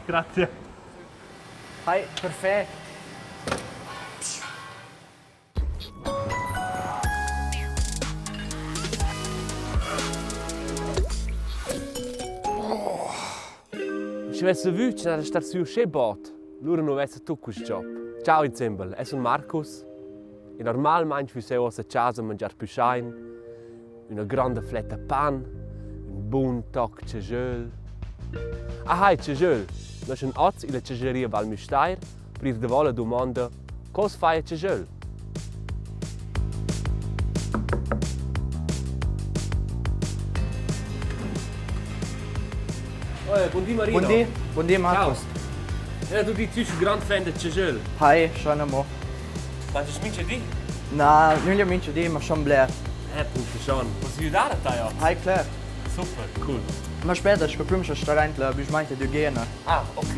Grazie. Hai, perfect. Sche vess savü cha da star sü uschè bod, lura nu vessa tut quist job. Ciao insembel, eu sun Marcus e normalmaing füss eu uossa a chasa a mangiar püschain, üna granda fletta pan, ün bun toc chajöl. Ah hai, chajöl! Noi sun hoz illa chajaria Val Müstair per ir davo la dumonda Co s'fai a chajöl? Oh, buondì Marino. Buondì, buondì Marcus. Ciao. Tu di tü grand fan da chajöl. Hi, schon amo. Mangias mincha di? Na, nüglia mincha di, ma schon bler. Eh, punto schon. Posso aiutare a te oggi? Hi, cler. Super, cool. Ma aspetta, sco prüm scha star aint la büschmainta d'hygiena. Ah, ok.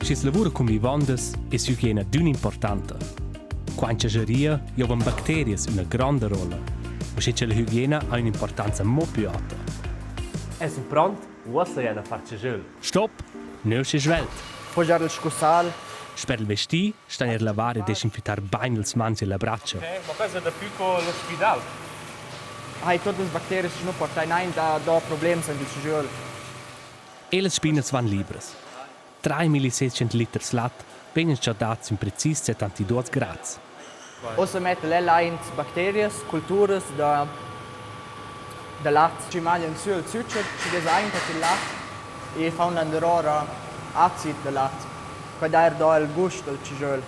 Schi's lavura cun vivondas es hygiena d'ün'importanta. Qua in chajaria giovan bacterias üna granda rolla, uschè cha la hygiena ha ün'importanza mo plü ota. Es sun pront, uossa jana far chajöl. Stop! Nö usché svelt! Pogiar il scussal. Sper il vestì stan eir lavar e desinfectar bain ils mans e la bratscha. Ok, ma questo è da più co l'ospidal. Hai tuot las bacterias chi nu portain aint da do problems aint il chajöl. E las spinas van libras. 3600 liters lat vegnan chattads in precis 72 grads. Ussa metta el aint bacterias, culturas da da lat chi maglian sü il zücher chi dess aint il lat e faun landerora acid da lat. Quai dà eir do il gust dal tschigöl.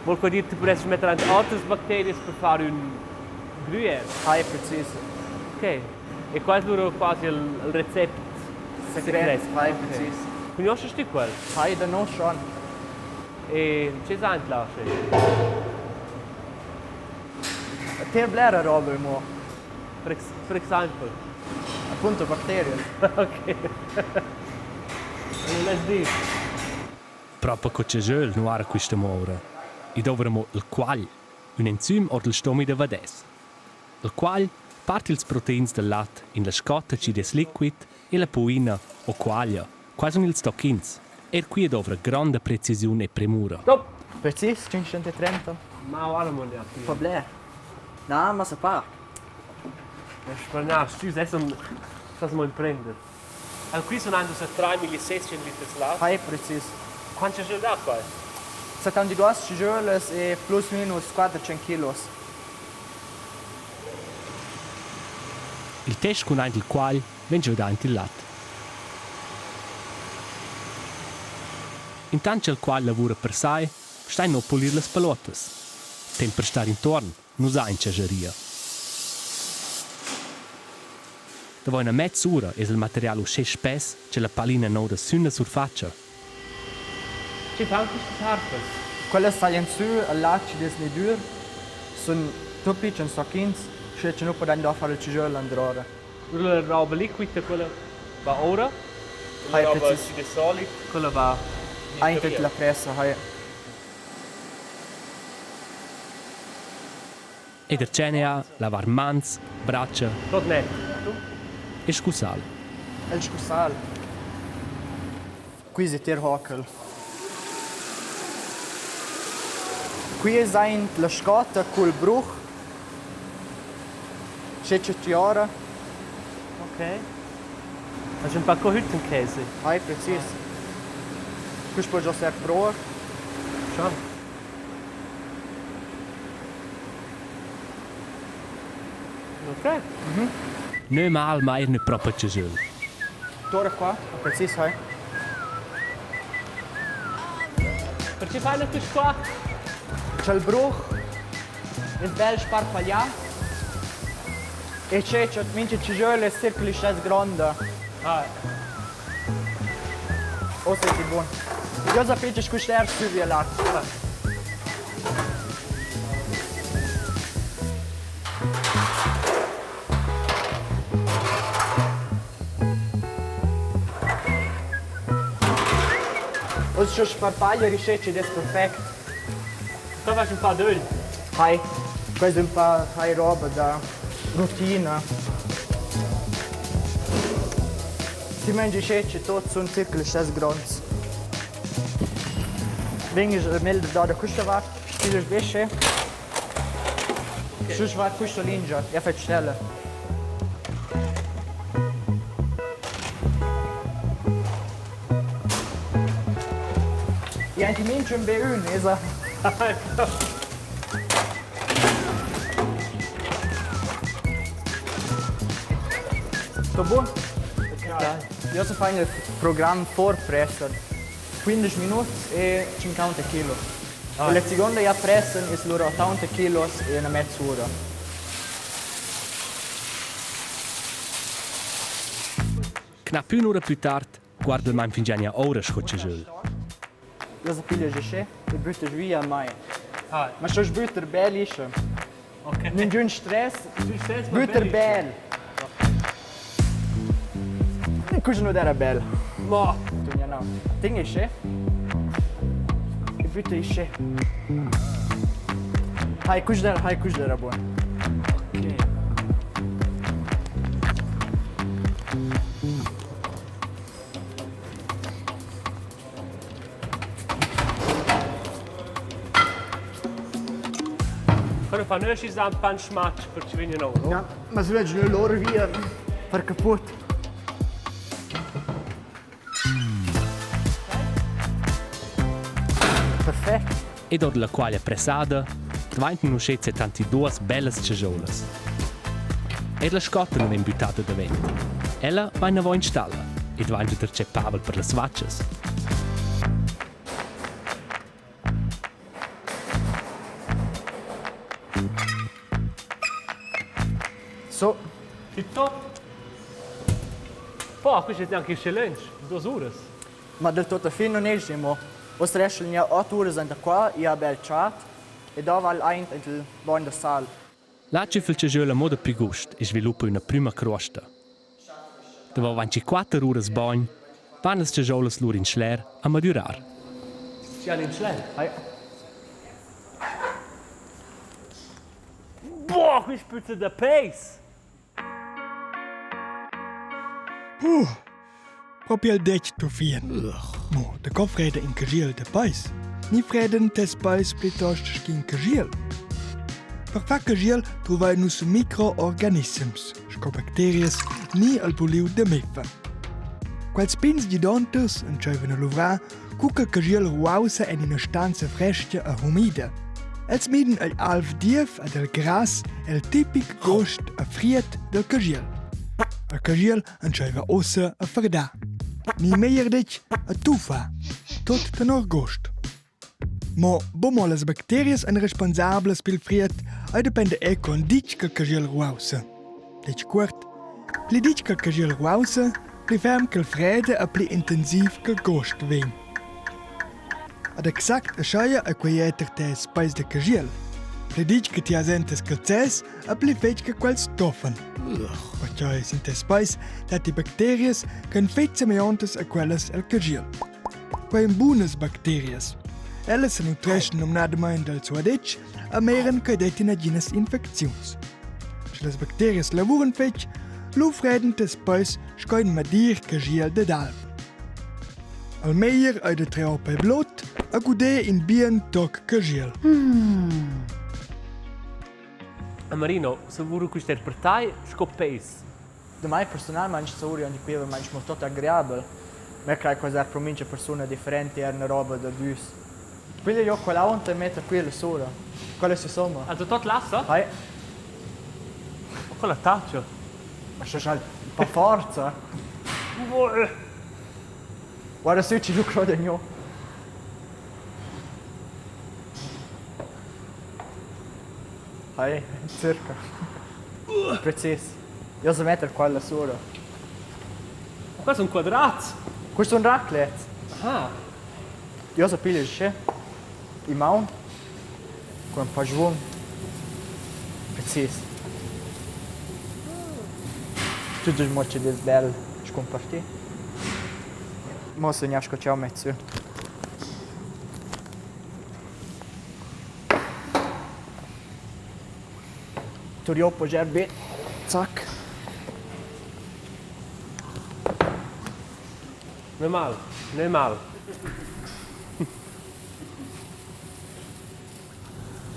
Vuol quai dir, ti pudessi metter aint otras bacterias per far ün gruyère? Hai precis. Ok. E quai es lura quasi il, il recept secret. Hai precis. Cugnuoschas tü quel? Hai da no schon. E che saint là sche? Ter blera roba amo. Per, ex per exaimpel? Appunto bacterias. Ok. Non less dir. Propa co chajöl nu ara quista moura. I douvra amo il quagl, ün enzim our dal stomi da vadès. Il quagl part ils proteins dal lat in la scotta chi'd es liquid e la puina o quaglia, qua sun ils tochins. Eir quia dovra gronda precisiun e premura. Stop! Precis, 530. Ma guarda mo là. Fa bler. Na, ma sa parc. Spargnar, tü sest sas mo imprender. Al qui sun aint ussa 3600 liters lat. Hai precis. Quant chaschöl dat quai? 72 tschigölas e plus minus 400 kilos. Il test cun aint il qual vegn giodà aint il lat. Intant cha'l qual lavura per sai, stain no pulir las palottas. Temp per star intuorn nu sa in chajaria. Davo üna mezz'ura es il material uschè spess cha la palina nouda sün la surfatscha. Che fan quistas harpas? Quellas sajan sü al lat chi'd es gnü dür, sun tut pitschens tochins, sche cha nu pudain do far il tschigöl landrora. La roba liquida quella va ora? La Hai roba precis. chi'd es solid, quella va Aint illa pressa, hai. Ed er tschenea, lavar mans, bratscha Tot net. e scussal. El scussal. Qui es tier hochel. Qui es aint la scotta cul bruch. Sche che ti ora. Ok. Hast du ein paar Hüttenkäse? Hai, precis. Quist po già ser pro. Schon. Ok. Nö mal, ma eir nö propa chaschöl. Tora qua, precis hai. Perché fai quist qua? C'è il bruch, il bel sparpaglià e c'è c'è mincha tschigöl es circa l'istess gronda. Ah. Ossa è buon. Io sapete scu ster sü via là. Oz scho sparpaglia rischetsch ed es perfect. Tu fai un pa d'ögl. Hai, questa è un pa hai roba da rutina. Ti mangi che tuts sun circa listess gronds. Vegn meglio da da questa vart, spielst besche. Schuss war questa lingia, ja fetg schnella. Ja, anche minchün be ün, esa. Sto bun? Io so fare il programm Vorpressen. 15 minuts e 50 kilos. Ah. La seconda ja pressen es lura 80 kilos e una mezz'ora. Knapp ün'ura plü tard guarda il main fingià gnà oura sco chajöl. Io so piglia gesche e bütta via mai. Ah. Ma sto sbütter bel ische. Okay. Ningün stress, bütter bel. Questo non era bel. Ma. No. Ding ische. E bütta ische. Hai, questo era, hai, questo era buon. Okay. Quello fa nöschi zampan schmatsch per ci vegna nou, no? Ja, ma se vegn loro via per caput. Perfect. Ed or la quaglia pressada dvaintan uschè tanti duas bellas chajoulas. Eir la scotta nun vegn büttada davent. Ella va inavo in stalla e dvainta darcheu pavel per las vachas. So. Tip-top. Boah, questo è anche eccellente. Duas uras. Ma del tota fin non es mo. Oss resta gnà ot uras anta qua, i ha bel chat e do val aint int il bogn da sal. Là tschüffa il chajöl a moda plü gust e sviluppa üna prüma cruosta. Davo 24 uras bogn van las chajoulas lura in schler a madürar. Sì, in schler? Hai. Boah, qui spüzza da peis! Puh, propi el detg tuffien. Mo daco freda in caschiel da peis? Ni fredan tes peis plitost sc'in caschiel? Per far caschiel trovein nus microorganissems, sco bacterias ni el buliu da meffa. Quels pigns gidonters entscheivan a luvrar cu che caschiel ruaussa en ina stanza frestga e humida. Els miden egl alv diev ed el grass el tipic gost e fried del caschiel. Il caschiel entscheiva ussa a ferdar. Ni meglier detg, a tuffar. Tot tenor gost. Mo buc mo las bacterias ein responsablas pil fried, ei dependa era con ditg che caschiel ruaussa. Detg cuort, pli ditg che caschiel ruaussa, pli ferm ch'el freda e pli intensiv che gost vegn. Ad exact ascheia ei quei eter tes peis da caschiel. Pli ditg che ti has entas calzers e pli fetg che quels toffan. Perquei sin tes peis datti bacterias ch'ein fetg semegliontas a quellas el caschiel. Quei ein bunas bacterias. Ellas senutreschan numnadamain dal suadetsch e meran ch'ei detti naginas infecziuns. Sche las bacterias lavuran fetg, lu freden tes peis sco in madir caschiel dad alp. Al meglier ei da trer pei blut e guder in bien toc caschiel. A Marino, savuro quist er per tai sco peis. Da mai personalmaing sauri anche qui veramaing molto agreabel. Me crei quasi er pro mincha persuna differente er 'na roba da düs. Piglia io quell'aunta e metta quella sura. Quella si somma. Also tot lassa? Hai. Ma quella taccia. Ma scha scha'l per forza. Guarda sü chi lu croda gnù. Hai, circa. Precis. Io so metter quella sura. Qua sun quadrats. Questo è un raclette. Ah. Io so piglia sche. I maun. Con un po' schwung. Precis. Tutto il modo che è bel scompartì. Mo se ne scocciamo mezzo. Turioppo Gerbi. Zac. Ne mal, ne mal.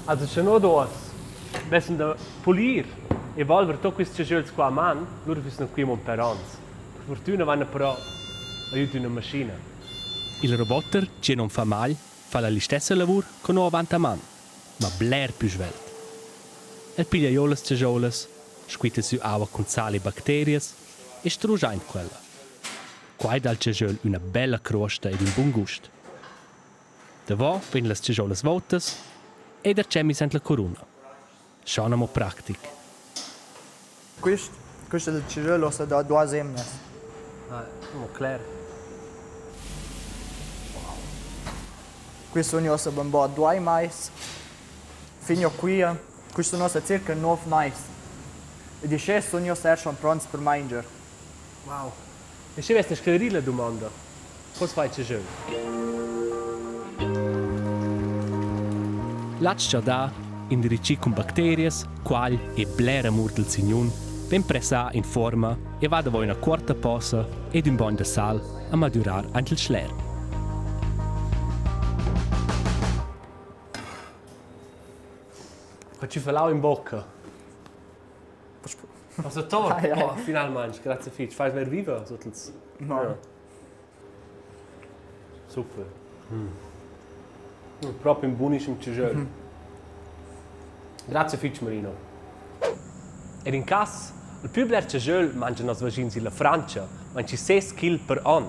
Also sche no duos vessen da pulir e volver tuot quists chaschöls qua a man, lura füssen qui amo ün pêr ons. Per furtüna vaina però aiüt üna maschina. Il roboter che non fa mal fa la listessa lavur co no avant a man, ma bler pü svelt. El piglia giò las chascholas, squitta sü aua cun sal e bacterias e struscha aint quella. Quai dà al chaschöl üna bella cruosta ed ün bun gust. Davo vegn las chascholas voutas ed artschemmis aint la curuna. Schon amo practic. Quist, quist es il chaschöl uossa da duos emnas. Ah, mo cler. Quist sun uossa bambò duai mais. Fin jo quia, quist sun uossa circa nouv mais. Ed uschè sun io eir schon pronts per manger. Wow. E sche vess sclerir la dumonda, co fai jeu? Latg giadà, indricì cun bacterias, quagl e blera amur dal signun, vegn pressà in fuorma e va davo üna cuorta posa ed ün bogn da sal a madürar aint il schler. Ho tschüffelau in bocca. Also tor, oh, finalmaing, grazie fich. Fais ver viva sot ils. No. Ja. Super. Mm. Propi ün bunischem tschagöl. Mm -hmm. Grazie fich, Marino. Ed in cas, il pü bler tschagöl mangian nos vaschins illa Frantscha, manchi ses kil per on.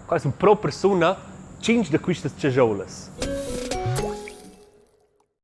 Quai sun pro persuna tschinch da quistas tschagiolas.